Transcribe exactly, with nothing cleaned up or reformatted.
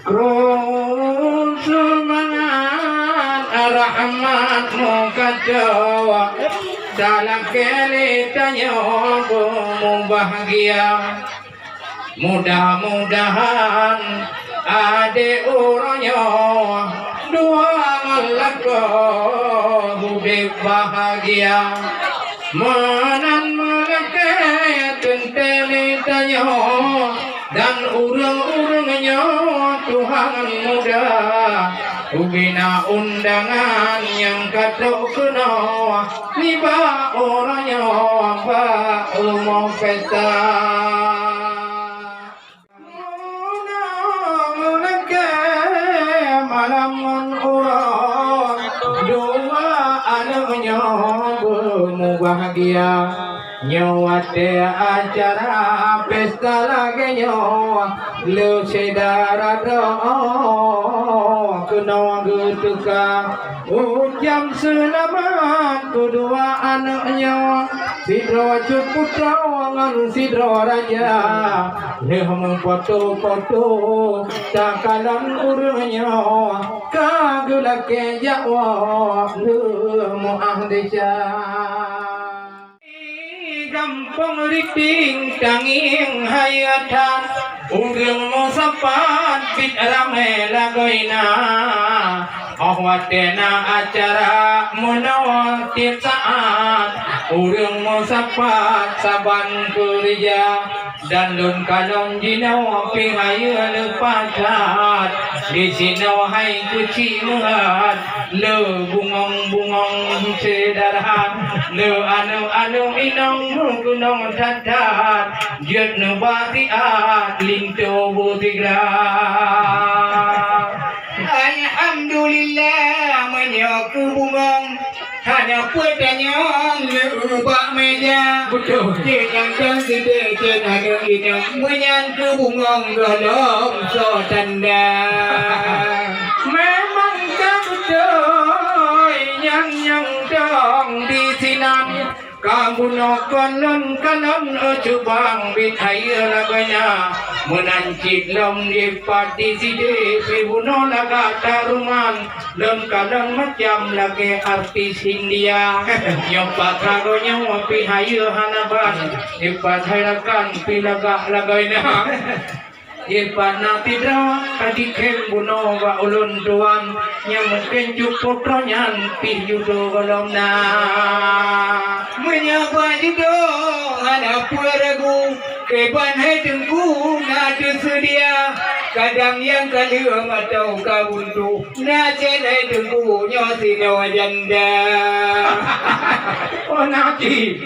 Roh seumangat rahmat meukato, talakée lé tanyoe beumubahgia. Mudah-mudahan adé uroe nyoe dua ngon lakoe udeb bahgia. Meunan meulakée teuntée lé tanyoe dan ureuëng-ureuëng nyoe Tuhan muda ubina undangan nyang ka trok keunoe nibak uroe nyoe bak rumoh pesta. Meunang lakée malam ngon uroe, dua aneuëk nyoe beumubahgia. Nyoe watée acara pesta lagée nyoe, le syedara droe keunoe geuteuka. Ucab seulamat keudua aneuëk nyoe, sidroe cut putroe ngon sidroe raja. Lheueh meupoto-poto takalon ureuëng nyoe, ka geulakée jak woe lheueh meuáh desya. Gampông Ripieng tangieng hayeue that, ureuëng meusapat biet ramé lagoina. Óh watée na acara meunoe tieb saát, ureuëng meusapat saban keureuja. Dan lôn kalon jinoe pih hayeue leupah that, disinoe hai keuchik meuhat, le bungong-bungong syedara, le aneuëk-aneuëk inong meukeunong that-that, jeuet neuba siat linto beusigra. Alhamdulillah, meunyoe keu bungong hana peue tanyong le ubak meja. Beutôi. Cit nyang dong sideh cit aneuëk inong, meunyan keu bungong gohlom soe tanda. Memang ka beutôi nyan nyang dong disinan. Ka bunoe kon lôn kalon, eh, cubang biet hayeue lagoina. Meunan cit lom dipat disideh pih bunoe lagak taruman. Lôn kalon macam lagée artis India. Nyoe pat hagoe nyoe pih hayeue hana ban. Dipat hai rakan pih lagak lagoina. Dipat na sidroe ka jikhém bunoe bak ulôn tuan, nyang mungken cut putroe nyan pih judoe gohlom na. Meunyoe bak judoe hana peue ragu, kiban hai teungku na teuseudia. Kadang nyang ka lheueh atau ka buntu, na cit hai teungku nyoe sinoe janda. Oh, na cit.